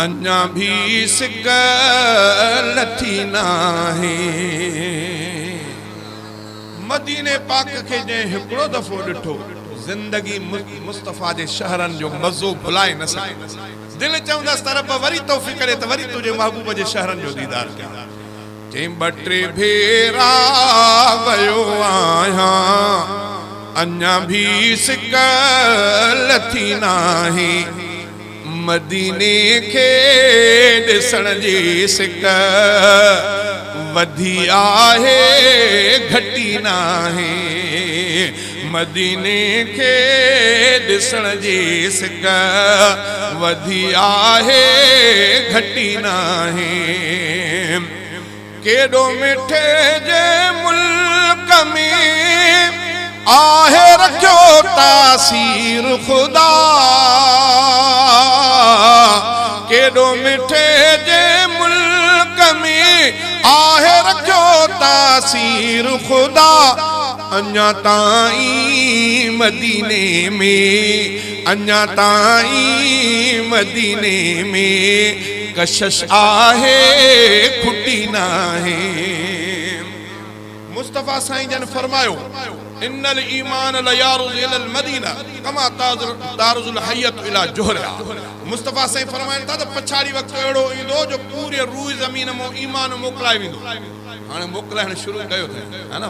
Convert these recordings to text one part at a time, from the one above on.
اڃا ڀي سڪ لٿي ناهي. مديني پاڪ کي جنهن هڪڙو دفعو ڏٺو، زندگي مصطفيٰ جي شهرن جو مزو ڀلائي نه سگهندو. دل چوندس ته رب وري توفيق ڏي ته وري تنهنجي محبوب جي شهرن جو ديدار ڪيان. چيائين ٻه ٽي ڀيرا ويو آهيان، اڃا ڀي سڪ لٿي ناهي. مديني کي ڏسڻ جي سڪ وڌي آهي گهٽي ناهي. مديني کي ڏسڻ جي سڪ وڌي آهي گهٽي ناهي. ڪيڏو مٺي جي ملڪ ۾ آهي رکيو تاثير خدا. ڪيڏو مٺي جي ملڪ ۾ آهي رکيو تاثير خدا. اڃا تائين مديني ۾، اڃا تائين مديني ۾. ڪشش آهي کٽي ناهي. مصطفيٰ سائين جن فرمايو، ان الايمان ليعرض الي المدينه ڪما تعرض الحية الي جحرها مصطفيٰ سائين فرمائن ٿا ته پڇاڙي وقت اهڙو ايندو جو پوري روء زمين مون ايمان موڪلائي ويندو. هاڻي موڪلائڻ شروع ڪيو اٿن ها نه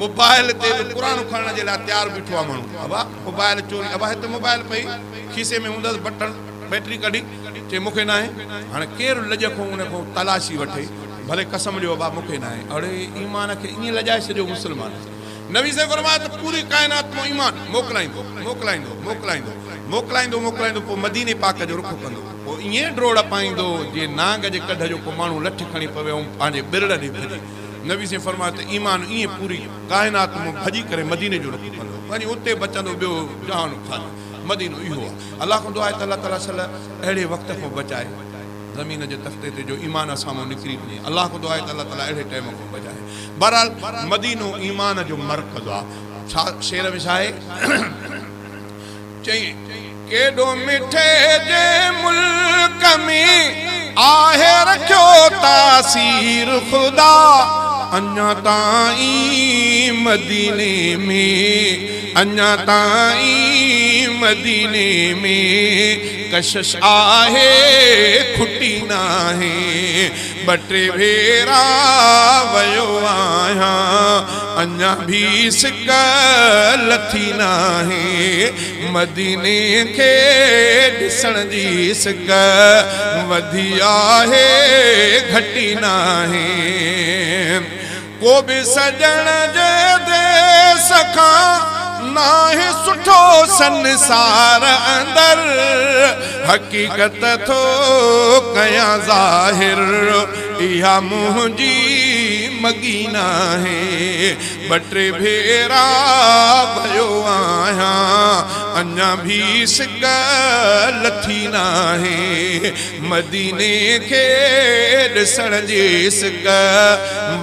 موبائل تي به قرآن کڻڻ جي لاء تيار بيٺو آهي ماڻهو ابا موبائل چوري ابا هت موبائل پئي کيسي ۾ هوندس بٽڻ بيٽري ڪڍي چي مون کي ناهي. هاڻي ڪير لڄ کان ان کان تلاشي وٺي. ڀلي قسم ڏيو ابا مون کي ناهي. اڙي ايمان کي ائين لڄائي ڇڏيو مسلمان. نبي سائين فرمايو ته پوري ڪائنات مان ايمان موڪلائيندو موڪلائيندو موڪلائيندو موڪلائيندو موڪلائيندو پوء مديني پاڪ جو رخ ڪندو. پوء ائين ڊوڙ پائيندو جيئن نانگ جي ڪڍ جو ڪو ماڻهو لٺ کڻي پوي ۽ پنهنجي ٻرڙ ڏي ڀڄي. نبي سائين فرمايو ته ايمان ائين پوري ڪائنات مان ڀڄي ڪري مديني جو رخ ڪندو. وڃي اتي بچندو ٻيو جهان خالي. مدينو اهو آهي. الله کان دعا آهي ته الله تعالي صلّ اهڙي وقت کان بچائي زمين جي تختي تي جو ايمان اسان مان نڪري وڃي. الله کان دعا آهي ته الله تعالي اهڙي ٽيم کان بچائي. بهرحال مدينو ايمان جو مرڪز آهي. ڇا شعر ۾ ڇا آهي؟ چئي ڪيڏو مٺي جي ملڪ ۾ آهي رکيو تاثير خدا اڃا تائين مديني ۾. اڃا تائين مديني ۾ ڪشش آهي کٽي ناهي. ٻه ٽي ڀيرا ويو آهيان اڃا ڀي سڪ لٿي ناهي. مديني کي ڏسڻ جي سڪ وڌي آهي گهٽي ناهي. ڪو به سڄڻ جي ديس کان ناهي سٺو سنسار اندر حقيقت ٿو ڪيان ظاهر اها منهنجي مڳي ناهي ٻه ٽي ڀيرا ويو آهيان اڃا ڀي سڪ لٿي ناهي. مديني کي ڏسڻ جي سڪ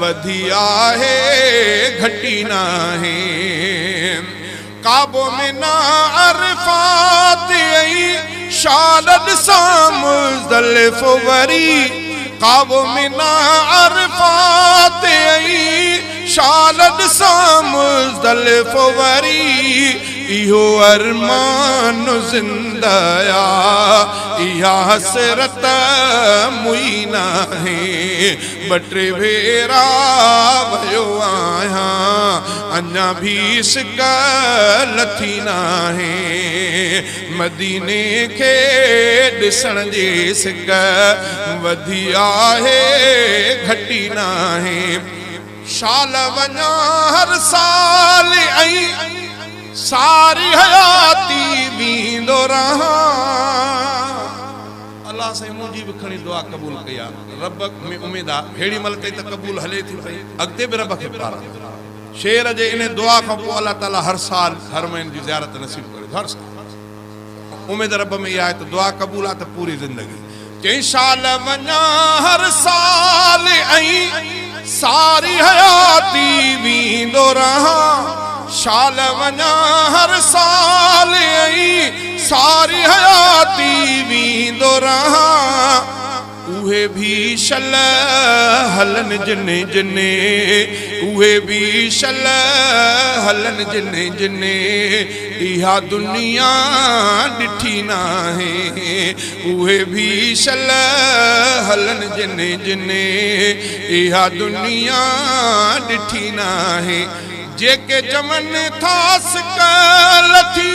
وڌي آهي گهٽي ناهي. ڪعبو منا عرفات ۽ شال ڏسان مزدلف وري. ڪعبو منا عرفات ۽ شال ڏسان مزدلف وري. اهو ارمان زنده آ، اها حسرت موئي ناهي. ٻه ٽي ڀيرا ويو آهيان، اڃا ڀي سڪ لٿي ناهي. مديني کي ڏسڻ جي سڪ وڌي آهي، گهٽي ناهي. شال وڃان هر سال ۽ ساري حياتي ويندو رهان. الله سائين منهنجي به کڻي دعا قبول ڪئي آ رب ۾ اميد آ ههڙي مهل تائين ته قبول هلي ٿي پئي اڳتي به رب کي پاران شعر جي انهي دعا کان پوء الله تعالي هر سال هر مهين جي زيارت نصيب ڪري ٿو هر سال اميد رب ۾ اها آهي ته دعا قبول آ ته پوري زندگي چئين شال وڃان هر سال ۽ ساري حياتي ويندو رهان شال وڃان هر سال ۽ ساري حياتي ويندو رهان. اهي به شل هلن جن جن، اهي به شل هلن جن جن، اها دنيا ڏٺي ناهي. اهي به شل هلن جن جن، اها دنيا ڏٺي ناهي. جيڪي چون ٿا سڪ لٿي،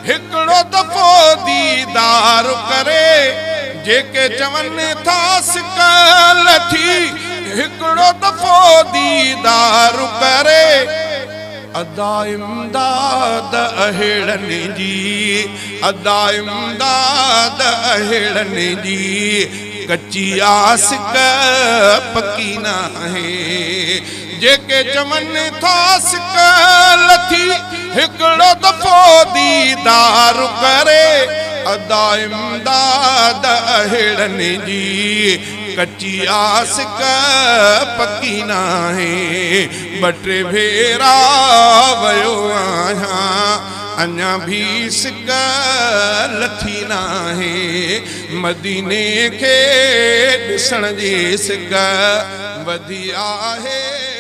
هڪڙو دفعو ديدار ڪري. جيڪي چون ٿا سڪ لٿي، هڪڙو دفعو ديدار ڪري. ادا امداد اهڙن جي، ادا امداد اهڙن جي، ڪچي آ سڪ پڪي ناهي. جيڪي چون ٿا سڪ لٿي، هڪڙو دفعو ديدار ڪري. ادا امداد اهڙن جي، ڪچي آ سڪ پڪي ناهي. ٻه ٽي ڀيرا ويو آهيان، اڃا ڀي سڪ لٿي ناهي. مديني کي ڏسڻ جي سڪ وڌي آهي.